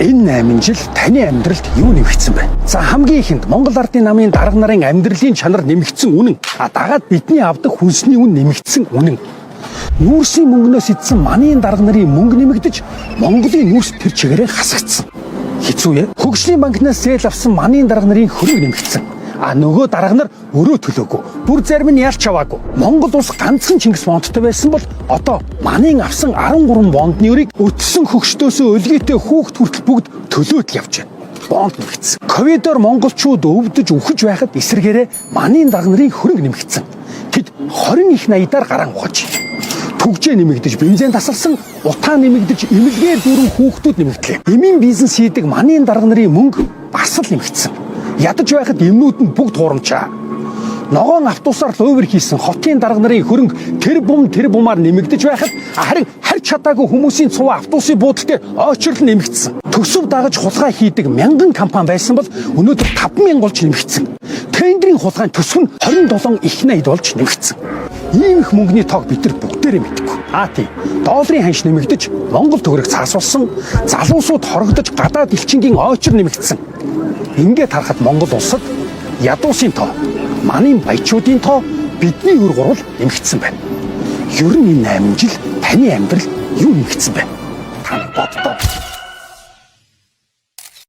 Энэ 8 жил таны амьдралд юу нэмэгдсэн бэ? За, хамгийн ихэнд Монгол Ардын намын дарга нарын амьдралын чанар нэмэгдсэн үнэн. А дагаад бидний авдаг хүнсний үн нэмэгдсэн үнэн. Нүүрсийн мөнгнөөс идсэн манийн дарга нарын мөнгө нэмэгдэж, Монголын нүүрс тэр чигээрээ хасагдсан. Хэцүү ээ. Хөгжлийн банкнаас зээл авсан манийн дарга нарын хөрөнгө нэмэгдсэн. А нөгөө дарга нар өрөө төлөөгүй. Бүр зарим нь ялч аваагүй. Монгол улс ганцхан Чингис бондтой байсан бол одоо манийн авсан 13 бондны өрийг өтсөн хөгшдөөсөө өлгийтэй хүүхд хүртэл бүгд төлөөд л явж байна. Бонд нэмэгдсэн. Ковидоор монголчууд өвдөж үхэж байхад эсрэгээрээ манийн дарга нарын хөрөнгө нэмэгдсэн. Тэд 20 их 80-аар гараан ухаж. Түгжээ нэмэгдэж, бензин тасалсан, утаа нэмэгдэж, эмнэлгээр дүүрэн хүүхдүүд нэмэгдлээ. Эмийн бизнес хийдэг манийн дарга нарын мөнгө бас л нэмэгдсэн. Ядаж байхад эмнүүд нь бүгд хуурамчаа. Ногоон автобусаар луйвар хийсэн хотын дарга нарын хөрөнгө тэр бум тэр бумаар нэмэгдэж байхад харин харж чадаагүй хүмүүсийн цуваа автобусын буудал дээр ойчрол нэмэгдсэн. Төсөв дагаж хулгай хийдэг мянган компани байсан бол өнөөдөр 5000 болж нэмэгдсэн. Тендрийн хулгайн төсөв нь 27 их 80 болж нэмэгдсэн. Ийм их мөнгөний тоог бид нар бүгдээрээ мэдэхгүй. А тий. Долларын ханш нэмэгдэж, Монгол төгрөг цаасулсан, залуусууд хорогдож, гадаад элчингийн ойчор нэмэгдсэн. Ингээд харахад Монгол улсад ядуусын тоо, манийн баячуудын тоо, бидний үр гурвал нэмэгдсэн байна. Ер нь энэ 8 жил таны амьдрал юу нэмэгдсэн бэ? Та боддоо.